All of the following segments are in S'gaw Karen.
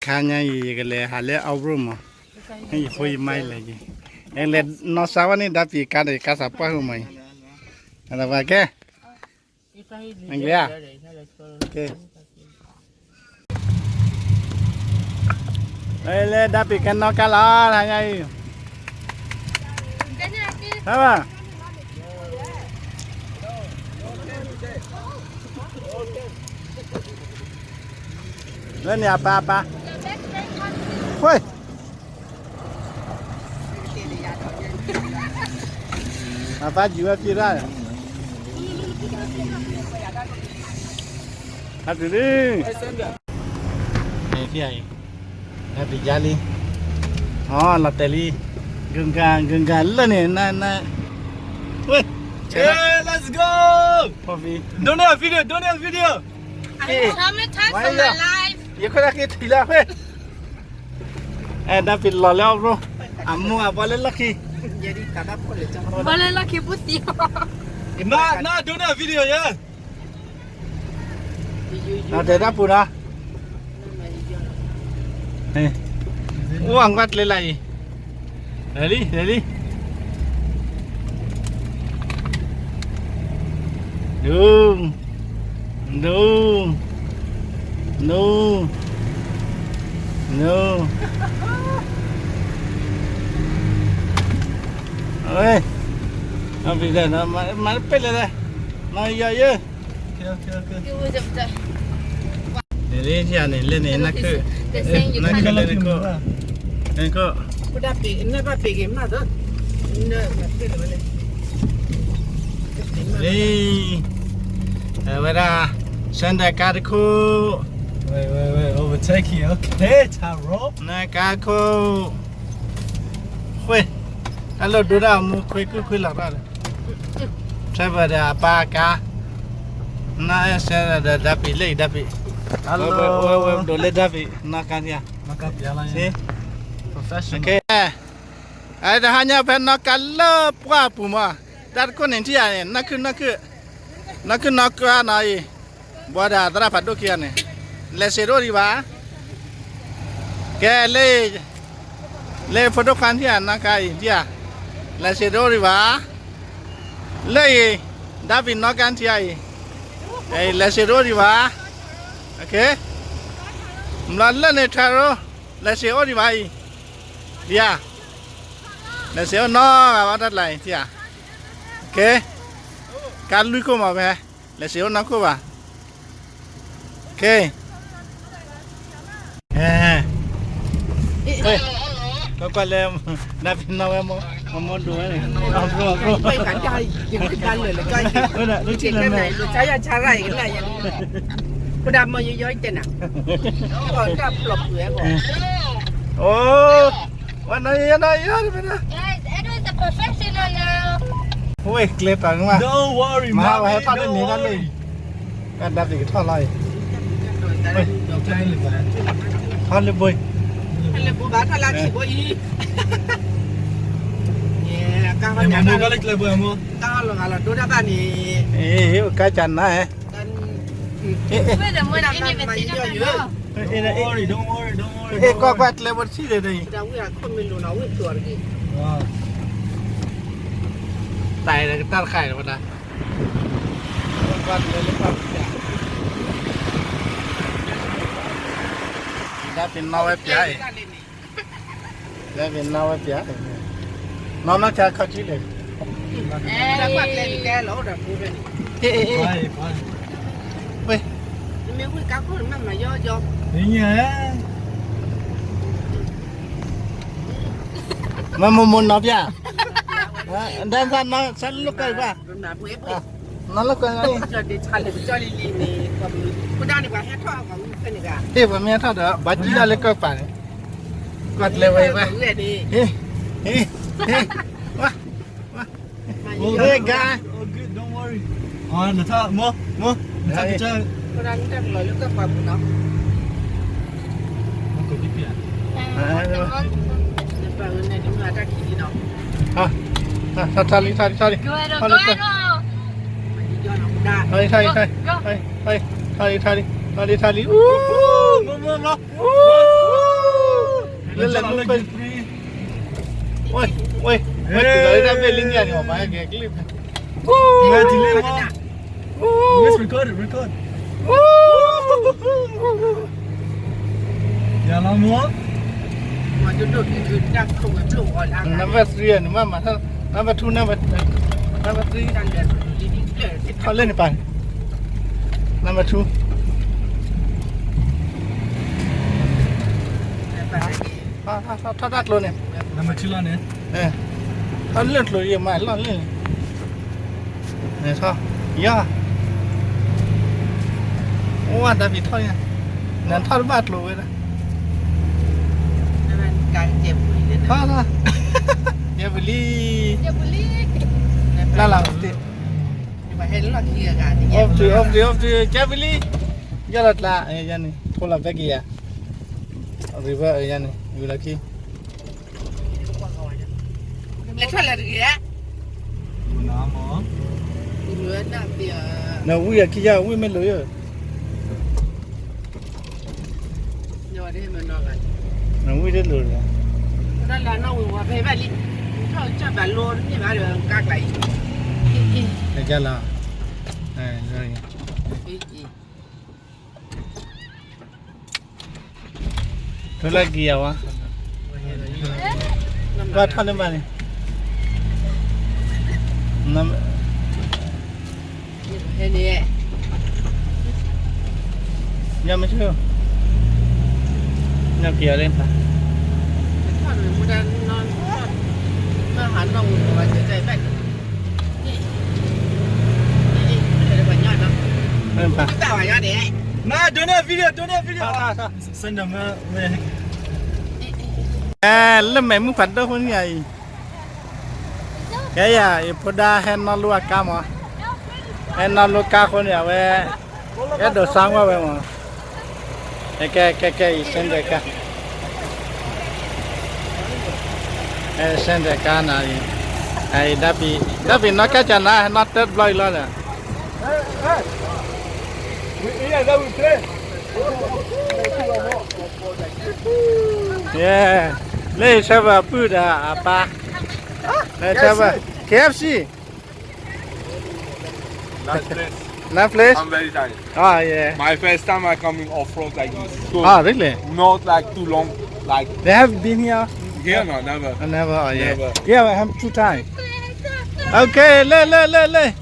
ခါညါအံၤ ယကလဲၤဟးလၢ off road မး, ယဖိယမါအံၤလဲၤက့ၤ, ယလဲၤနီၢ်စါဝဲန့ၣ် ဒၣ်ပံၤကါဒီး ယကါစးပှၢ်ဃုာ်မးအံၤ, အဝဲကဲ, အင်္ဂလိပ်ဧါ, ကဲ, လၢဒၣ်ပံၤကဲနီၢ်ကါလီၤ ခါညါအံၤ, ဟဲဘၣ် လၢန့ၣ် အပၢ်အပၢ်, ဝ့ၢ်, အပၢ်ယံၤဝဲဖံရၣ်, ဟဲတုၤလံ, ဖံအံၤ, ဟဲပံၤယါလံ, အလီၤတဲာ်လံ, ဂုၤဂၤ ဂုၤဂၤလၢန့ၣ် န န ဝ့ၢ်, let's go, ဖီဖံ, doing a video, doing a video. ယခွဲးဒၣ်က့ၤထံၣ်လၢ ဝ့ၢ်, အဲ ဒၣ်ပံၤလီၤလၢ off road, အမိၢ်အပှၤလၢလီၢ်ခံ, ပှၤလၢလီၢ်ခံပူၤသံ, န န doing a video ယဲ, နတဲတၢ်ပူၤနီၤ, အိၣ်အကွၢ်ကျဲလၢအံၤ, လဲၤလံ လဲၤလံ, ဒူ ဒူ ဒူ ဒူ, အဝဲ, မၤပ့ၢ်လဲၣ်, မၤပ့ၢ်လဲၣ်, နယီၤယဲ, န့ၣ်လံ ထံၣ်ဧါန့ၣ် လၢန့ၣ် နၢ်ခုၣ်, နၢ်ခုၣ်လၢန့ၣ်ခိၣ်, န့ၣ်ခိၣ်, လံ, အဝဲဒၣ် ဆၢဒၣ်ကါတခိၣ်, ဝဲ ဝဲ ဝဲ overtaking, okay, ထါရီ, နကါခိၣ်, ဃ့, တၢ်လိၣ်ဒိတၢ်မူခွ့ကုၢ်ခွ့လီၤတၢ်လၢ driver ဒီးအပၢ်ကါ, နအဲၣ်ဆၢဒီးဒၣ်ပံၤလၢအံၤဒၣ်ပံၤ, ဝဲ ဝဲ ဝဲဒိးလၢဒၣ်ပံၤ နီၢ်ကါထံၣ်ဧါ, ကဲ, အတဟါညါဖဲနီၢ်ကါလၢပှၢ်ပူၤမး, တၢ်တခိၣ်န့ၣ်ထံၣ်ဧါန့ၣ် နၢ်ခုၣ် နၢ်ခုၣ်, နၢ်ခုၣ်နီၢ်ကါနီၤအံၤ, ဘၣ်ဒီးသရၣ်ဖးဒိၣ်ခံဂၤန့ၣ်, လဲၤစ့းတအိၣ်ဒံးဘၣ် ကဲလၢ, လၢဖိဒိၣ်ခွါထံၣ်ဧါ နီၢ်ကါအံၤထံၣ်ဧါ, လဲၤစ့းတအိၣ်ဒံးဘၣ်, လၢအံၤ, ဒၣ်ပံၤနီၢ်ကါထံၣ်ဧါအံၤ, လဲၤစ့းတအိၣ်ဒံးဘၣ်, ဘျီလၢန့ၣ်ထၢရိ, လဲၤစ့းအိၣ်ဒံးဘၣ်အံၤ, ဒံဧါ, လဲၤစ့းအိၣ်နီၢ်ဂၤဘၣ်တၢ်ကျါအံၤထံၣ်ဧါ, ကဲ, ကါလွံၢ်ခိၣ်မးဖဲ, လဲၤစ့းအိၣ်နီၢ်ခိၣ်ဘၣ် ကဲ, ကွၢ်ကွၢ်လၢ, ဒၣ်ပံၤနီၢ်ဝဲ, မမိၢ်ဒိးဝဲန့ၣ်, အဘျီအဘျီ, အိၣ်, ဝဲနီၢ်ယယီၤယီၤတမ့ၢ်, အိၣ်ဝဲကျဲပာ်ကမၣ်, မၤဝဲဟဲထီၣ်လၢန့ၣ်တၢ်လၢအံၤ, တၢ်ဒၣ်ပံၤကထီၣ်လီၤအံၤ, ထီၣ်လၢဘိအံၤ, ထီၣ်လၢဘိဘၣ်ထီၣ်လၢဆံးဘိအံၤ, ကါလၢကျဲဘိအမ့ၢ်, ကါလီၤဂာ်လီၤဒိတၢ်ဘၣ်န့ၣ်, ကါကနါဟဲ, ကွၢ်ကွၢ်ကျဲဘိတထံၣ်ဒီးအံၤ, တၢ်တခါအံၤဝဲဒၣ်, ဒၣ်ပ့ၤနီၣ်ဝဲပျါအံၤ, ဒၣ်ပ့ၤနီၣ်ဝဲပျါ, နီၢ်နီၢ်ဆါခီၣ်ထံလဲၣ်, မ့ၢ်မိၢ်မိၢ်နီၢ်ပျါ, ဒၣ်သးနီၢ်ဆါလိာ်ကွဲဘၣ်, နီၢ်လိာ်ကွဲ, ဟ့ၣ်ပှၤမ့ၢ်ထီၣ်ဒီး ဘၣ်ကံၣ်ဒၣ်လၢကၢၢ်ပာ်န့ၣ်, ကွၢ်ကျဲဝဲဘၣ်, ဟ့ၣ်, ဟ့ၣ်, ဟ့ၣ်, ဝါ, ဝါ, ဟ့ၣ်ဂၤ, မိၢ်, မိၢ်, ထီၣ်လံ ထီၣ်လံ ထီၣ်လံ, ထီၣ်လံ ထီၣ်လံ, ထီၣ်လံ ထီၣ်လံ, ထီၣ်လံ ထီၣ်လံ, ထီၣ်လံ ထီၣ်လံ, အူ, မိၢ်, မိၢ်, မိၢ်, အူ လၢလၢမုၢ်ခွဲး, ဝဲ, ဝဲ, ဝဲတုၤလီၤလၢတၢ်ဘ့ၣ်လံန့ၣ် အန့ၣ်မၤကဲကလုၢ်ဖဲ, ဝဲတုၤလံမး, ဝဲ, record, record, ယၤလီၤမး, number three န့ၣ် မ့ၢ်မၤထီၣ်, number two, number, number three, ထီၣ်လၢန့ၣ်ပၢ်, number two, ထီၣ်တၢ်ကျိၤန့ၣ်, number two လီၤန့ၣ်, ထီၣ်လၢကျိၤယမၤလီၢ်လၢန့ၣ်, ထီၣ်, ယီၤ, အိၣ်ဝဲတၢ်ဖံးထီၣ်ယၤ, နထီၣ်တဘၣ်ကျိၤဝဲဒၣ်, ထီၣ်, ယပူၤလံ, လၢလၢ, off to, off to, off to, ကဲပူၤလံ, ယီၤလီၤကျါ, ယၤန့ၣ် ထိလီၤဘဲက့ၤယၤ, ရံဝဲယၤန့ၣ် ဝံၤလီၤခံ လဲၤထီၣ်လဲၤတဂ့ၤ, နဝံၣ်အခံယၤ ဝံၣ်မ့ၢ်လိၤယၢ်, နဝံၣ်တလိၤ, နကလီၤ ထိလၢက့ၤယၤဝဲ, ဘၣ်ထီၣ်လၢမးန့ၣ်, ညါမ့ၢ်ဆူ, ညါက့ၤအီၤလၢဖး, မ့ၢ်ဖး, မၤ donate video, donate video, send them, လၢမဲာ်မုၣ်ဖးဒိၣ်ဖိန့ၣ်အံၤ, ကဲယၤ ယဖိဒါဟဲနီၣ်လိအကါမး, ဟဲနီၣ်လိကါအဃိန့ၣ် အဝဲ အဲၣ်ဒိးဆါကွၢ်ဝဲမး, ကဲ ကဲ ကဲ အံၤ send ကါ, အဲ send ကါနၤအံၤ, အံၤဒၣ်ပံၤ ဒၣ်ပံၤနီၣ်ကါကနၤ ဟဲနီၣ်တၢ်တဘျီအံၤလီၤဒီး လၢယဆၢဘၣ်ပုၢ်ဒီးအပၢ်, လၢဆၢဘၣ် K F C. Nice place. Nice place? I'm very tired. Oh, yeah. My first time I coming off-road like this. So, oh, really? Not like too long. Like, they have been here? Here, no, never. Oh, never, oh, yeah. Never. Yeah, I have two times. Okay, လဲၤ လဲၤ လဲၤ လဲၤ.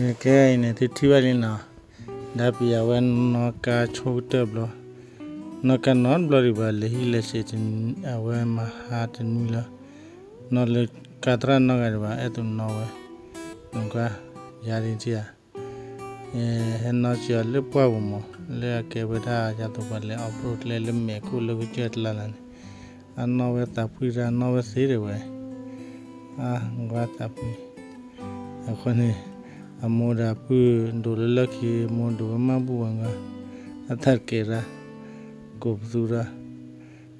Okay, န့ၣ် သုထံၣ်ဘၣ်လံနီၤ, ဒၣ်ပံၤအဝဲနီၣ်ကါဆိကတၢၢ်ဘျီ, နီၣ်ကါနီတဘျီဒံးဘၣ်, လဲၤဟံၣ်လဲၤစ့ၤ အဝဲမၤဟါတနွံလၢ နီၣ်လၢကါသရၣ်နီၣ်ဂၤဒံးဘၣ်, အဲၣ်သိးနီၣ်ဝဲ, နကွၢ်, ယၤဒ်ထံၣ်ဧါ, ဟဲနီၣ်စ့ၤအီၤလၢပှၢ်ပူၤမး, လၢအကဲဝဲဒၣ်ယၤသိးပှၤလဲၤ off-road ကျဲလၢမဲာ်ခိၣ်လၢကစၢၢ်တလါလၢ်န့ၣ်, အနီၣ်ဝဲသးဖှံတၢ် နီၣ်ဝဲသ့ဒၣ်ဝဲ, အါ နကွၢ်သးဖှံ အဃိန့ၣ် အမိၢ်ဒီးအပုၢ်ဒိၣ်လၢလၢခံ မိၢ်ဒိၣ်ဝဲမၤဘူၣ်ဝဲငါ, အတၢ်တကဲၤရၢ်, ကိးပသူရၢ်,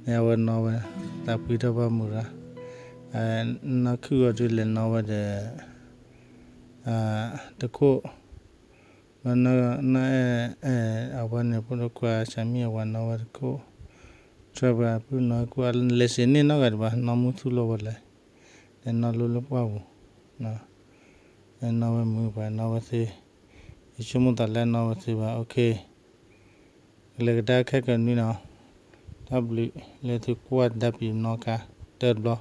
န့ၣ်အဝဲနီၣ်ဝဲ သးဖှံထီၣ်ဘၣ်မုာ်ရၢ်, နီၢ်ခုၣ်အီၤဒုးလဲၤနီၣ်ဝဲဒီး တခိၣ်, ဘၣ်နီၢ်အဲၣ် အဝဲန့ၣ် ဖိဒိၣ်ခွါစၢ်မံၣ်အဝၤနီၣ်ဝဲတခိၣ်, ဆၢပှၤပုၢ်နီၢ်ခိၣ် လဲၤစ့ၤန့ၢ်နီၢ်ဂၤဒံးဘၣ် နီၢ်မုၢ်သူၣ်လီၤဝဲလဲၣ်, လဲၤနီၣ်လိလၢပှၢ်ပူၤ, နီၣ်ဝဲမုာ်ပှၤနီၣ်ဝဲသ့, ယဆိကမိၣ်သးလၢနီၣ်ဝဲသ့ဘၣ် okay, ကလဲၤကဒါခဲကနွံနီၤ, တၢ်ဘျုးလၢသုကွၢ်ဒၣ်ပံၤနီၣ်ကါ တၢ်တဘျီ